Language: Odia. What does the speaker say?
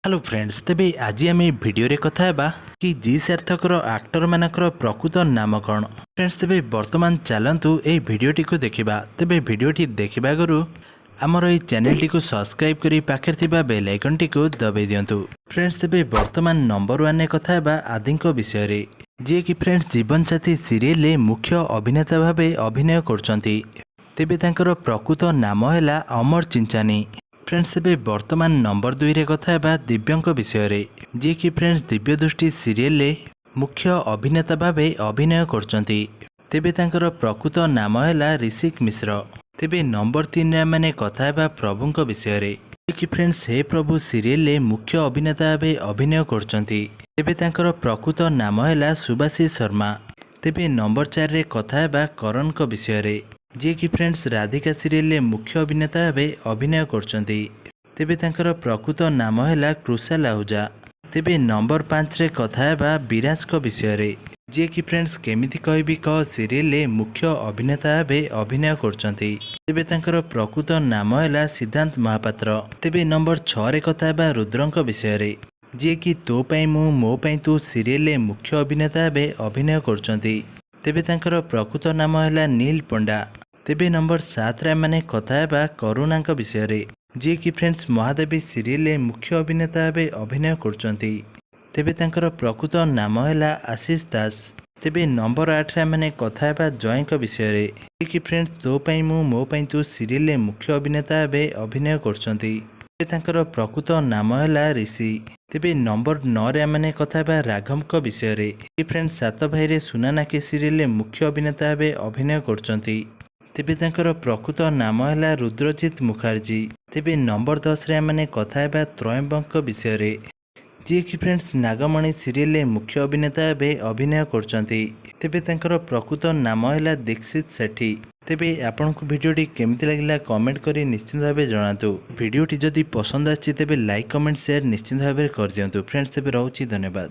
ହ୍ୟାଲୋ ଫ୍ରେଣ୍ଡସ୍, ତେବେ ଆଜି ଆମେ ଭିଡ଼ିଓରେ କଥା ହେବା କି ଜି ସାର୍ଥକର ଆକ୍ଟରମାନଙ୍କର ପ୍ରକୃତ ନାମ କ'ଣ। ଫ୍ରେଣ୍ଡସ୍, ତେବେ ବର୍ତ୍ତମାନ ଚାଲନ୍ତୁ ଏହି ଭିଡ଼ିଓଟିକୁ ଦେଖିବା। ତେବେ ଭିଡ଼ିଓଟି ଦେଖିବା ଆଗରୁ ଆମର ଏହି ଚ୍ୟାନେଲଟିକୁ ସବସ୍କ୍ରାଇବ୍ କରି ପାଖରେ ଥିବା ବେଲ୍ ଆଇକନ୍ଟିକୁ ଦବାଇ ଦିଅନ୍ତୁ। ଫ୍ରେଣ୍ଡସ୍, ତେବେ ବର୍ତ୍ତମାନ ନମ୍ବର ୱାନ୍ରେ କଥା ହେବା ଆଦିଙ୍କ ବିଷୟରେ, ଯିଏକି ଫ୍ରେଣ୍ଡସ୍, ଜୀବନସାଥୀ ସିରିଏଲରେ ମୁଖ୍ୟ ଅଭିନେତା ଭାବେ ଅଭିନୟ କରୁଛନ୍ତି। ତେବେ ତାଙ୍କର ପ୍ରକୃତ ନାମ ହେଲା ଅମର ଚିଞ୍ଚାନୀ। ଫ୍ରେଣ୍ଡସ୍, ତେବେ ବର୍ତ୍ତମାନ ନମ୍ବର 2ରେ କଥା ହେବା ଦିବ୍ୟଙ୍କ ବିଷୟରେ, ଯିଏକି ଫ୍ରେଣ୍ଡସ୍, ଦିବ୍ୟ ଦୃଷ୍ଟି ସିରିଏଲରେ ମୁଖ୍ୟ ଅଭିନେତା ଭାବେ ଅଭିନୟ କରୁଛନ୍ତି। ତେବେ ତାଙ୍କର ପ୍ରକୃତ ନାମ ହେଲା ରିଷିକ ମିଶ୍ର। ତେବେ ନମ୍ବର 3ରେ ଆମେ କଥା ହେବା ପ୍ରଭୁଙ୍କ ବିଷୟରେ, ଯିଏକି ଫ୍ରେଣ୍ଡସ୍, ହେ ପ୍ରଭୁ ସିରିଏଲରେ ମୁଖ୍ୟ ଅଭିନେତା ଭାବେ ଅଭିନୟ କରୁଛନ୍ତି। ତେବେ ତାଙ୍କର ପ୍ରକୃତ ନାମ ହେଲା ସୁଭାଶିଷ ଶର୍ମା। ତେବେ ନମ୍ବର 4ରେ କଥା ହେବା କରଣଙ୍କ ବିଷୟରେ, ଯିଏକି ଫ୍ରେଣ୍ଡସ୍, ରାଧିକା ସିରିଏଲରେ ମୁଖ୍ୟ ଅଭିନେତା ଭାବେ ଅଭିନୟ କରୁଛନ୍ତି। ତେବେ ତାଙ୍କର ପ୍ରକୃତ ନାମ ହେଲା କୃଷାଲ ଆହୁଜା। ତେବେ ନମ୍ବର 5ରେ କଥା ହେବା ବିରାଜଙ୍କ ବିଷୟରେ, ଯିଏକି ଫ୍ରେଣ୍ଡସ୍, କେମିତି କହିବି କହ ସିରିଏଲରେ ମୁଖ୍ୟ ଅଭିନେତା ଭାବେ ଅଭିନୟ କରୁଛନ୍ତି। ତେବେ ତାଙ୍କର ପ୍ରକୃତ ନାମ ହେଲା ସିଦ୍ଧାନ୍ତ ମହାପାତ୍ର। ତେବେ ନମ୍ବର 6ରେ କଥା ହେବା ରୁଦ୍ରଙ୍କ ବିଷୟରେ, ଯିଏକି ତୋ ପାଇଁ ମୁଁ ମୋ ପାଇଁ ତୁ ସିରିଏଲରେ ମୁଖ୍ୟ ଅଭିନେତା ଭାବେ ଅଭିନୟ କରୁଛନ୍ତି। ତେବେ ତାଙ୍କର ପ୍ରକୃତ ନାମ ହେଲା ନୀଲ ପଣ୍ଡା। ତେବେ ନମ୍ବର 7ରେ ଆମେ କଥା ହେବା କରୁଣାଙ୍କ ବିଷୟରେ, ଯିଏକି ଫ୍ରେଣ୍ଡସ୍, ମହାଦେବୀ ସିରିଏଲରେ ମୁଖ୍ୟ ଅଭିନେତା ଭାବେ ଅଭିନୟ କରୁଛନ୍ତି। ତେବେ ତାଙ୍କର ପ୍ରକୃତ ନାମ ହେଲା ଆଶିଷ ଦାସ। ତେବେ ନମ୍ବର 8ରେ ଆମେ କଥା ହେବା ଜୟଙ୍କ ବିଷୟରେ, ଯିଏକି ଫ୍ରେଣ୍ଡସ୍, ତୋ ପାଇଁ ମୁଁ ମୋ ପାଇଁ ତୁ ସିରିଏଲରେ ମୁଖ୍ୟ ଅଭିନେତା ଭାବେ ଅଭିନୟ କରୁଛନ୍ତି। ତେବେ ତାଙ୍କର ପ୍ରକୃତ ନାମ ହେଲା ରିଷି। ତେବେ ନମ୍ବର 9ରେ ଆମେ କଥା ହେବା ରାଘବଙ୍କ ବିଷୟରେ, ଫ୍ରେଣ୍ଡସ୍, ସାତ ଭାଇରେ ସୁନା ନାକି ସିରିଏଲରେ ମୁଖ୍ୟ ଅଭିନେତା ଭାବେ ଅଭିନୟ କରୁଛନ୍ତି। ତେବେ ତାଙ୍କର ପ୍ରକୃତ ନାମ ହେଲା ରୁଦ୍ରଜିତ ମୁଖାର୍ଜୀ। ତେବେ ନମ୍ବର 10ରେ ଆମେ କଥା ହେବା ତ୍ରୟମ୍ବକଙ୍କ ବିଷୟରେ, ଯିଏକି ଫ୍ରେଣ୍ଡସ୍, ନାଗମଣି ସିରିଏଲରେ ମୁଖ୍ୟ ଅଭିନେତା ଭାବେ ଅଭିନୟ କରୁଛନ୍ତି। ତେବେ ତାଙ୍କର ପ୍ରକୃତ ନାମ ହେଲା ଦୀକ୍ଷିତ ସେଠୀ। ତେବେ ଆପଣଙ୍କୁ ଭିଡ଼ିଓଟି କେମିତି ଲାଗିଲା, କମେଣ୍ଟ କରି ନିଶ୍ଚିତ ଭାବେ ଜଣାନ୍ତୁ। ଭିଡ଼ିଓଟି ଯଦି ପସନ୍ଦ ଆସିଛି, ତେବେ ଲାଇକ୍, କମେଣ୍ଟ, ସେୟାର ନିଶ୍ଚିତ ଭାବରେ କରିଦିଅନ୍ତୁ। ଫ୍ରେଣ୍ଡସ୍, ତେବେ ରହୁଛି, ଧନ୍ୟବାଦ।